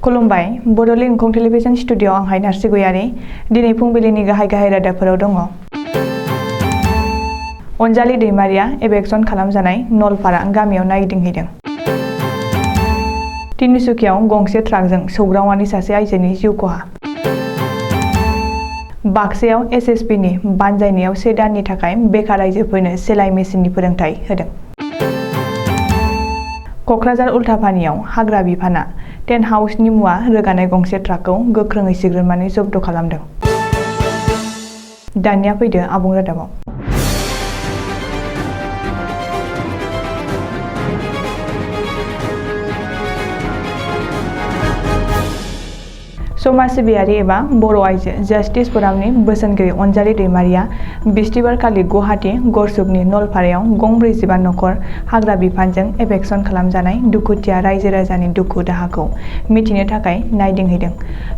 खुलुमबाय Bodoland इंखं television studio आं हायनार्सि गयारि दिनै फुंबिलिनि गाहाय रादाबफोराव दङ। अनजालि दैमारिया एबेक्सन खालामजानाय नलपारा गामियाव नायगिदिंहैदों। तिनिसुकियाव गंसे ट्राकजों सौग्रावनानै सासे आइजोनि जिउ खहा। बाक्सायाव एसएसबिनि बानजायनायाव 1 दाननि थाखाय बेकार आइजोफोरनो सेलाय मेसिननि फोरोंथाय होदों। क'क्राझार उल्थापानियाव हाग्रा बिफाना टेन्ट हाउसनि मुवा रोगानाय गंसे ट्राकखौ गोख्रोङै सिग्रोमनानै जब्द खालामदों। दानिया फैदो आबुं रादाबाव। समाज सिबियारि एबा बर' आइजो जस्टिस फरामनि बोसोनगिरि अनजालि दैमारिया बिस्थिबारखालि गुवाहाटी गरसुकनि नलपारायाव गं 45 नखर हाग्रा बिफानजों एबेक्सन खालामजानाय दुखुथिया रायजो राजानि दुखु दाहाखौ मिथिनो थाखाय नायदिंहैदों।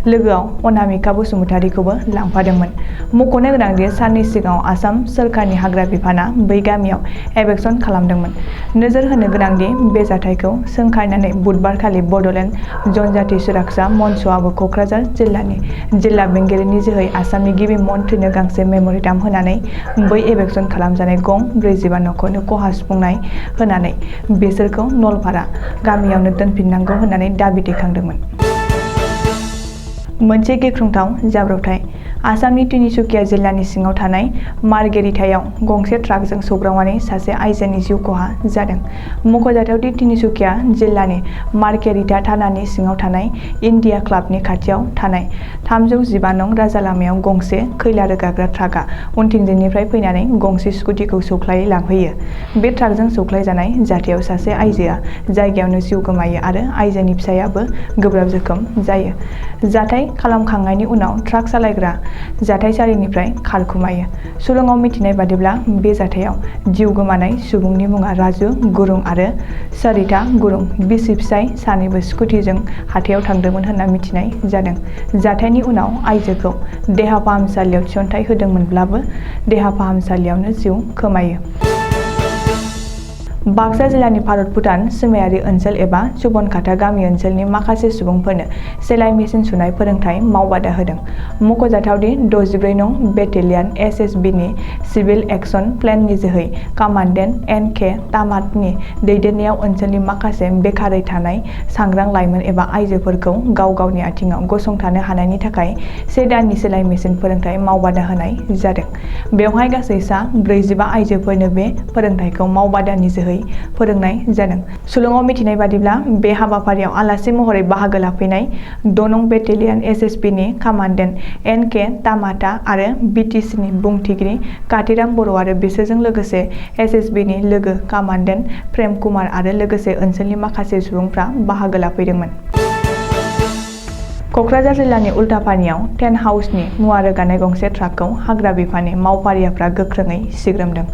लोगोआव अनामिका बसुमतारीखौबो लांफादोंमोन। मख'नो गोनांदि साननै सिगाङाव आसाम सोरखारनि हाग्रा बिफाना बै गामियाव एबेक्सन खालामदोंमोन। नोजोर होनो गोनांदि बे जाथायखौ सोंखारिनानै बुधबारखालि बड'लेण्ड जनजाति सुरक्षा मन्चआबो क'क्राझार जिल्लानि जिल्ला बेंगिरिनि जोहै आसामनि गिबि मन्थ्रिनो गांसे मेम'रेन्डाम होनानै बै एबेक्सन खालामजानाय गं 45 नखरनो खहा सुफुंनाय होनानै बिसोरखौ नलपारा गामियावनो दोनफिननांगौ होननानै दाबि दैखांदोंमोन। मोनसे गिख्रंथाव जाब्रबथाय आसामनि तिनिसुकिया जिल्लानि सिङाव थानाय मार्गेरिटायाव गंसे ट्राकजों सौग्रावनानै सासे आइजोनि जिउ खहा जादों। मख'जाथावदि तिनिसुकिया जिल्लानि मार्गेरिटा थानानि सिङाव थानाय इन्डिया क्लाबनि खाथियाव थानाय 315 नं राजालामायाव गंसे खैला रोगाग्रा ट्राकआ उनथिंजायनिफ्राय फैनानै गंसे स्कुटिखौ सौख्लायै लांफैयो। बे ट्राकजों सौख्लायजानाय जाथायाव सासे आइजोआ जायगायावनो जिउ गोमायो आरो आइजोनि फिसायाबो गोब्राब जोखोम जायो। जाथाय खालामखांनायनि उनाव ट्राक सालायग्रा जाथायसालिनिफ्राय खारखुमायो। सुलुङाव मिथिनाय बादिब्ला बे जाथायाव जिउ गोमानाय सुबुंनि मुङा राजु गुरुं आरो सरिता गुरुं। बिसि फिसाय सानैबो स्कुटिजों हाथायाव थांदोंमोन होनना मिथिनाय जादों। जाथायनि उनाव आइजोखौ देहा फाहामसालियाव थिसनथाय होदोंमोनब्लाबो देहा फाहामसालियावनो जिउ खोमायो। बाक्सा जिल्लानि भारत-भुटान सिमायारि ओनसोल एबा सुबनखाता गामि ओनसोलनि माखासे सुबुंफोरनो सेलाय मेसिन सुनाय फोरोंथाय मावबादा होदों। मख'जाथावदि 64 नं बेटेलियान एसएसबिनि सिभिल एक्सन प्लेननि जोहै कामान्डेन्ट एन.के. तामाटनि दैदेननायाव ओनसोलनि माखासे बेखारै थानाय सांग्रां लाइमोन एबा आइजोफोरखौ गाव गावनि आथिङाव गसंथानो हानायनि थाखाय 1 दाननि सेलाय मेसिन फोरोंथाय मावबादा होनाय जादों। बेवहाय गासै सा 45 आइजोफोरनो बे फोरोंथायखौ मावबादानि जोहै फोरोंनाय जादों। सुलुङाव मिथिनाय बादिब्ला बे हाबाफारियाव आलासि महरै बाहागो लाफैनाय 6 नं बेटेलियान एसएसबिनि कामान्डेन्ट एन.के. तामाटा आरो बिटिसिनि बुंथिगिरि कातिराम बर' आरो बिसोरजों लोगोसे एसएसबिनि लोगो कामान्डेन्ट प्रेम कुमार आरो लोगोसे ओनसोलनि माखासे सुबुंफ्रा बाहागो लाफैदोंमोन। क'क्राझार जिल्लानि उल्थापानियाव टेन्ट हाउसनि मुवा रोगानाय गंसे ट्राकखौ हाग्रा बिफाननि मावफारियाफ्रा गोख्रोङै सिग्रोमदों।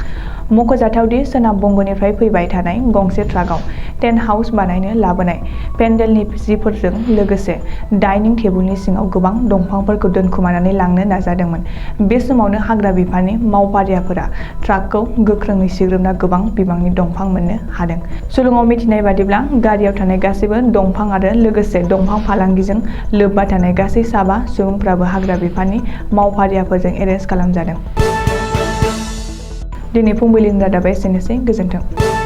मख'जाथावदि सोनाब बंगनिफ्राय फैबाय थानाय गंसे ट्राकआव टेन्ट हाउस बानायनो लाबोनाय पेन्डेलनि जिफोरजों लोगोसे डाइनिं टेबुलनि सिङाव गोबां दंफांफोरखौ दोनखुमानानै लांनो नाजादोंमोन। बे समावनो हाग्रा बिफाननि मावफारियाफोरा ट्राकखौ गोख्रोङै सिग्रोमना गोबां बिबांनि दंफां मोननो हादों। सुलुङाव मिथिनाय बादिब्ला गारियाव थानाय गासैबो दंफां आरो लोगोसे दंफां फालांगिजों लोब्बा थानाय गासै 7 सुबुंफ्राबो हाग्रा बिफाननि मावफारियाफोरजों एरेस्ट खालामजादों। दिनै फुंबिलिनि रादाबा एसेनोसै। गोजोन्थों।